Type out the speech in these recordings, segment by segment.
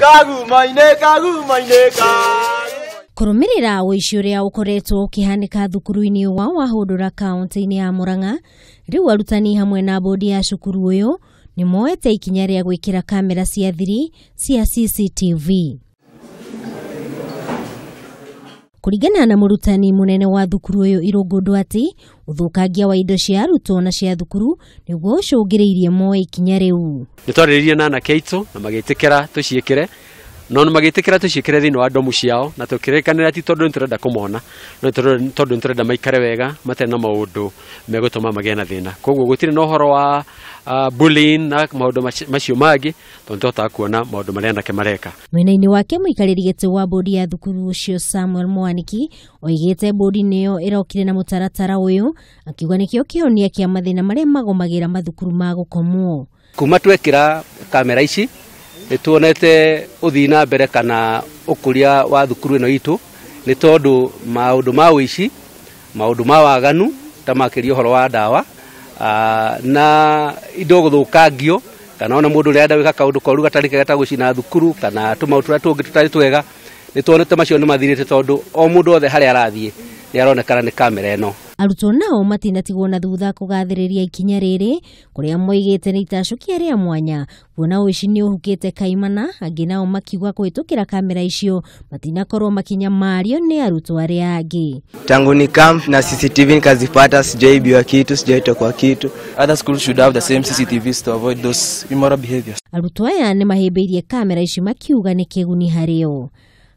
Kagumaine, kagumaine, Kũrũmĩrĩra ũici ũrĩa ũkoretwo ũkĩhanĩka thukuru-inĩ wa Wahũndũra kaunti-inĩ ya Murang'a, rĩu arutani hamwe na bodi ya cukuru ũyũ nĩ moete ikinya rĩa gwĩkĩra kamera cia thiri cia CCTV. Kũringana na mũrutani mũnene wa thukuru ũyũ Irũngũ Ndwati, ũthũkangia wa indo cia arutwo na cia thukuru nĩguo ũcũngĩrĩirie moe ikinya rĩu. Nĩ twarĩrĩirie na anake aitũ na magĩtĩkĩra tũciĩkĩre, no nĩ magĩtĩkĩra tũciĩkĩre thĩinĩ wa ndomu ciao, na tũkĩrĩkanĩra ti tondũ nĩ tũrenda kũmona, no nĩ tondũ nĩ tũrenda maikare wega matarĩ na maũndũ megũtũma magĩe na thĩna. Koguo gũtirĩ na ũhoro wa bullying na maũndũ macio mangĩ, tondũ nĩ tũhotaga kuona maũndũ marĩa anake mareka. Mwena-inĩ wake mũikarĩri gĩtĩ wa bodi ya thukuru ũcio Samuel Mwaniki oigĩte bodi nĩyo ĩrokire na mũtaratara ũyũ, akiuga nĩkĩo kĩhonia kĩa mathĩna marĩa magũmagĩra mathukuru ma gũkomwo. Kuma twekĩra kamera ici nĩ tuonete ũthii na mbere kana ũkũria wa thukuru ĩno itũ, nĩ tondũ maũndũ ma ũici, maũndũ ma waganu ta makĩria ũhoro wa ndawa, na indo gũthũkangio, kana ona mũndũ ũrĩa arenda gwĩka kaũndũ koru gatarĩ kega ta gũcina thukuru kana tũmaũndũ tũrĩa tũngĩ tũtarĩ twega, nĩ tuonete macio nĩ mathirĩte tondũ o mũndũ wothe harĩa arathiĩ nĩ aronekana nĩ kamera ĩno. Arutwo nao matinatigwo na thutha kũgathĩrĩria ikinya rĩrĩ, kũrĩa moigĩte nĩ itacũkia rĩa mwanya kuona ũici nĩ ũhukĩte kaimana, angĩ nao makiuga kũhĩtũkĩra kamera icio matinakorwo makinyamario nĩ arutwo arĩa angĩ. Tangu ni camp na CCTV nikazipata, sijaibiwa kitu, sijaitokwa kitu. Other schools should have the same CCTVs to avoid those immoral behaviors. Arutwo aya nĩ mahĩmbĩirie kamera ici makiuga nĩ kĩguni harĩo.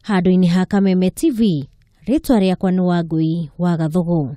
Handũ-inĩ ha Kameme TV, rĩtwa rĩakwa nĩ Wangũi wa Gathugu.